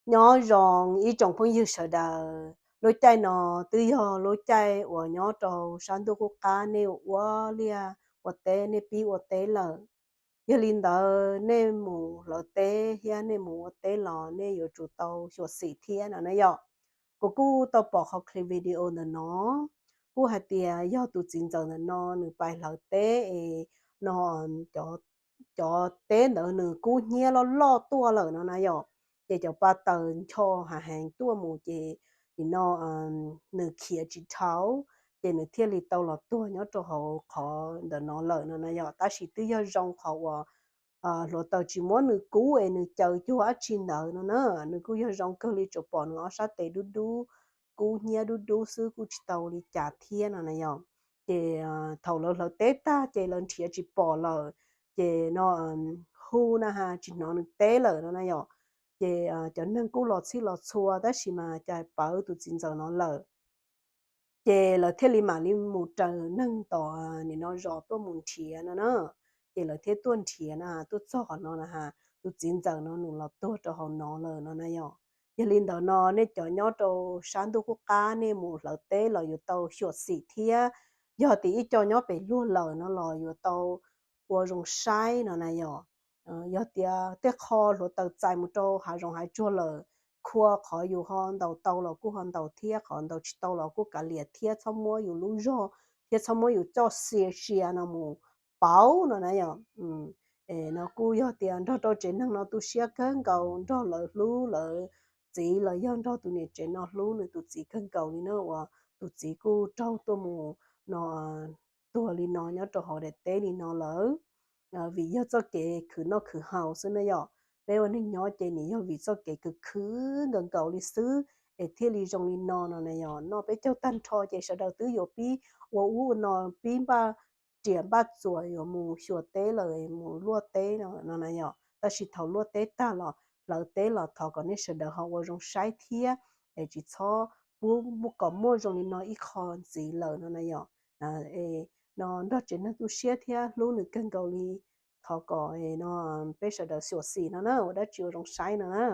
Nyob zoo ib tsoom phooj ywg sawv daws, lub caij no twb yog lub caij uas nyob rau sab ntuj qub qab nej ua liaj ua teb, nej pib ua teb lawm. Yog li ntawd nej mus hlawv teb thiab nej mus ua teb los nej yuav tsum tau xyuam xim thiab no na yom. Kuv kuj tau pom qhov clip video ntawm no, kuj hais tias yog tus txiv ntxawm ntawm no nws pais hlawv teb es no cov teb ntawd nws kub hnyiab loj loj tuaj lawm no na yom. Ces cov pa taws ncho hav heev tuaj mus ces nim no nws khiav tsis dhau, ces nws thiaj li tau los tuag nyob rau hauv qhov ntawm no lawm no na yom. Tab sis twb yog zoo qhov uas hluav taws tsis muab nws kub es nws caws cuag dab tsi ntawd no na. Nws kuj yog zoo kawg li, tsuas pom nws ob sab tes dub dub, kub hnyiab dub dub xwb, kuj tsis tau li cas thiab no na yom. Ces thaum lawv hlawv teb tag ces lawv nrhiav tsis pom lawm, ces no hu na has tsis hnov nws teb lawm no na yom. Ces cov neeg kuj los txhij los txhua tab sis mas cas pawv tus txiv ntxawm no lawm. Ces lawv thiaj li mam li mus raws neeg tom nim no zos tuaj mus nrhiav no na. Ces lawv thiaj tuaj nrhiav na, tuaj txog qhov no na has, tus txiv ntxawm no nws los tuag rau hauv no lawm no na yom. Yog li ntawd no nej cov nyob rau sab ntuj qub qab nej mus hlawv teb los yuav tau xyuam xim thiab. Yog tias ib co nyob pem luag lawm no los yuav tau ua zoo saib no na yom. Yog tias tej qho hluav taws txais mus rau hav zoov hav tsuag lawm, khua qhov yus ho ntaus tau los kuj ho ntaus thiab, qhov ntaus tsis tau los kuj kav liam thiab, txhob muab yus lub zog thiab txhob muab yus txoj sia sia no mus pauv no na yom. No kuj yog tias nrog rau tsev neeg no tu siab kawg nkaus, nrog lawv hlub lawv txiv los yog nrog tus niam tsev no hlub nws tus txiv kawg nkaus li na, uas tus txiv kuj raug tuaj mus no tuag li no nyob rau hauv daim teb li no lawm. Vim yog txoj kev khwv noj khwv haus xwb na yom. Peb ua neeg nyob ces nws yog vim txoj kev khwv khwv nkaus nkaus li xwb es thiaj li zoo li no no na yom. Noj peb caug tag nrho ces sawv daws twb yuav pib ua ub ua no, pib npaj riam npaj txuas yuav mus xyuas teb lawm, mus luaj teb no na yom. Tab sis thaum luaj teb tag los hlawv teb los thov kom nej sawv daws ho ua zoo saib thiab, es tsis txhob pub kom muaj zoo li no ib qho ntxiv lawm no na yom. No nrog tsev neeg tu siab thiab hlub nws kawg nkaus li, thov kom no peb sawv daws xyuam xim no na, ua dab tsi ua zoo saib no na.